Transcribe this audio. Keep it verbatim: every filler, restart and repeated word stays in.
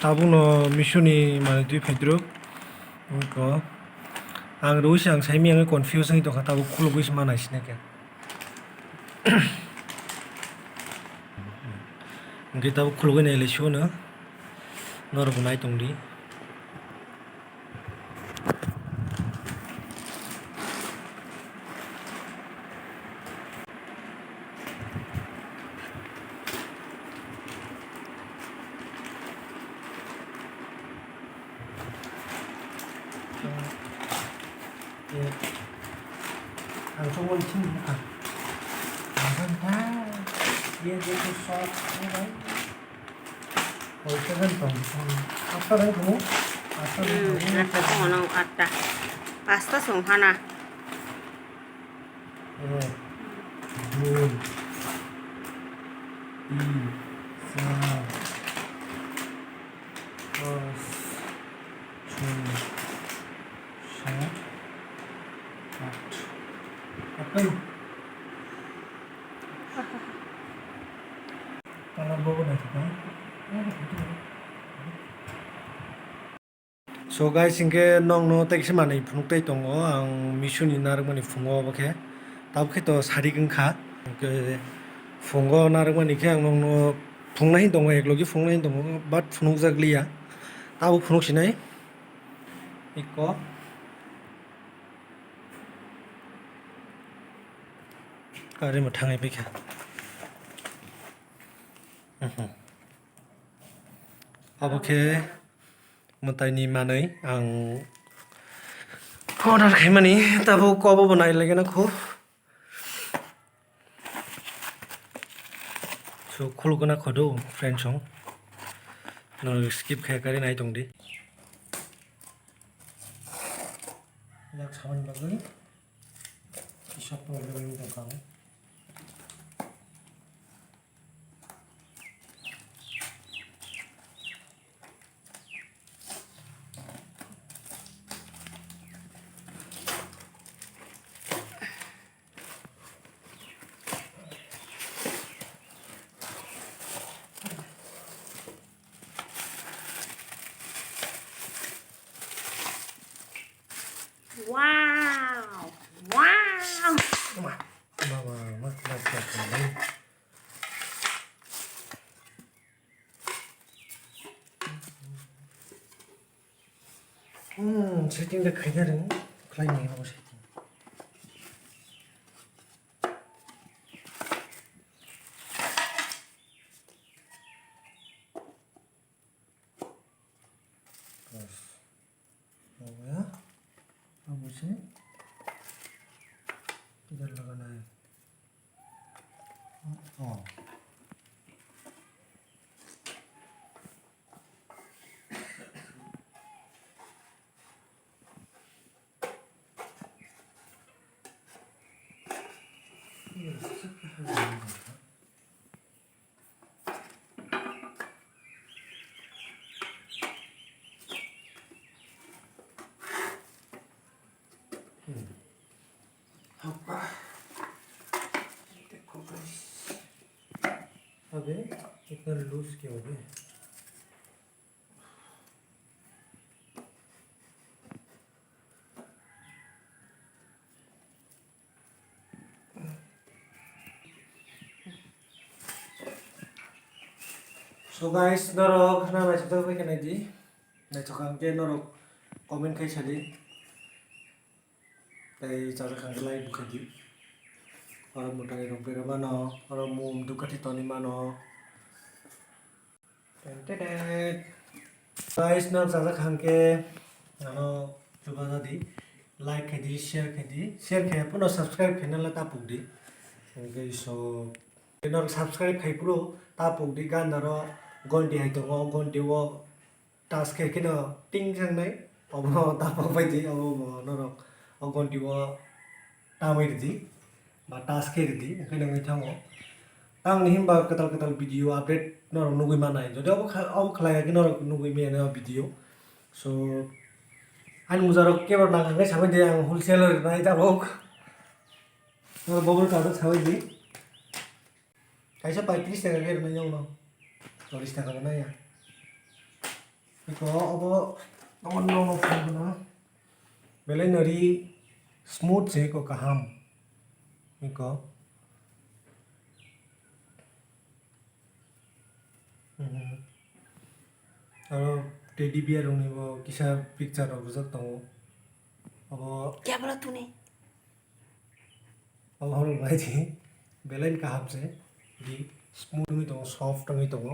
Tabukno Meesho ni manwi twi phaidruk. Wngkha. Ang rwui se ang saimanya wngwi confuse wngwi tongkha, tabuk khulugwi se ma naisinai khe. Hwnkhe tabuk khulugwi nailai sio no. Norokbo nai tongdi. Ang songwali chini bwkha. Ang kha, ye je to short, ye bai. Koi seven tong, tong. Atta bai tong, atta bai tong. Hmm, atta tong, ano atta. Pasta song hana. Ek, dui, tin, char, pas, choi, sat, at. Atta. Color bobo naithok. So guys, hinkhe nokno tei kisa manwi phunuk tei tongo, ang Meesho ni narwkmani phungo obo khe. Tabuk khe to sarik wngkha. Hinkhe phungo narwkmani khe ang nokno phunukna hin tongo, eklogi phunukna hin tongo, but phunukjak liya. Tabuk phunuk sinai. Iko. Gari mo thangai paikha. Mhm. Obo khe mwtaini manwi ang order khaimani, tabuk kobo bo nai lagena kho. So, khulukna khodo, friends, song. No skip khe kari nai tongdi. Yak samani bagwi kisa problem wng tongkha. Wow! Wow! Ma, ma, ma, ma, ma, ma, ma. Hmm, setting da khaina rwng, khlaini abo setting. Bas. Abo ya, abo se. Tidak laganai. Oh. Hmm. Hoppa. Dekho guys. Abe, itna loose kya ho gaya? So guys, norok khna naithok bai khe naidi. Naithok hwnkhe norok comment khai sadi. Tei chajak hwnkhe like bo khaidi. Oro mwtai rok berwi mano, oro mum dhupkathi tonwi mano. Ten, ten, ten. Guys, norok chajak hwnkhe ano chubaja di, like khaidi, share khaidi, share khe phano subscribe khaina le ta pukdi. Hwnkhe so norok subscribe khai phuru ta pukdi, gana ro gonti hai tongo, gonti o touch khe kheno ting sangnai, obo ta puk bai di, obo bo norok o gonti o tamwi rwdi, ba touch khe rwdi, hwnkhe nangwi thango. Tamni hinba kwtal kwtal video update norok nugwi manai. Jodi obo kha-, obo khlai ya khe norok nugwi manya nai o video. So, ani mujarok kebo nang hwnkhe sabai di, ang wholesale rwnai tabuk. Norok bubble card o sabai di. Kaisa paitris taka khe rwnai nokno. Chollish taka bo nai ya. Ko obo, obo no no phone no. Belai no ri smooth se ko kaham. Iko. Mhm. Aro teddy bear rokni bo kisa picture rok rijak tongo. Abo Kya bola tune? Abo horok nai di. Belai kaham se. Di smooth wngwi tongo, soft wngwi tongo.